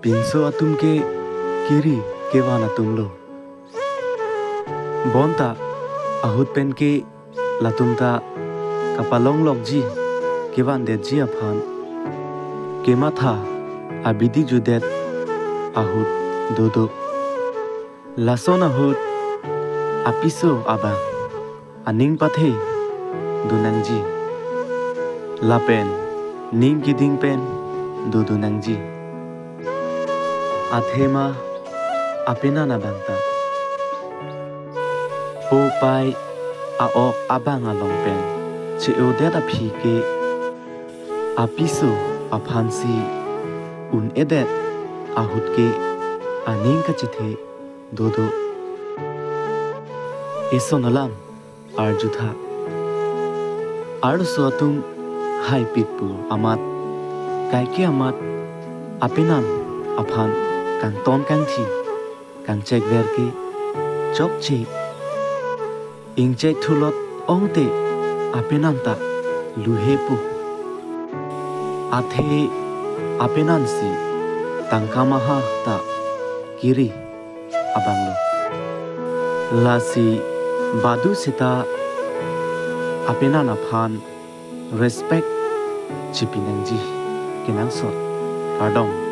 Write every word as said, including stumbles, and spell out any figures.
Pinso atum ke kiri kevan atum lo. Bonta ahut pen ke latum ta kapalonglokji, kevandetji aphan kematha abidi judet ahut dodo. Lason ahut apiso abang aning pathe do nangji, lapen ning keding pen dodo nangji. Athema apenan abang ta po pai a-ok abang along pen che-odet aphi ke apiso aphansi un-edet ahut ke aning kachethe dodo. Eson alam arjutha. Arloso atum haipik pu amat, kaike amat apenan aphan kangton kangthi kangchekver ke chokche. Ingchek thulot ongte apenan ta luhepo. Athe apenansi tangka maha ta kiri abang lo. Lasi badu seta apenan aphan respect chipi nangji kenangsot. Kardom.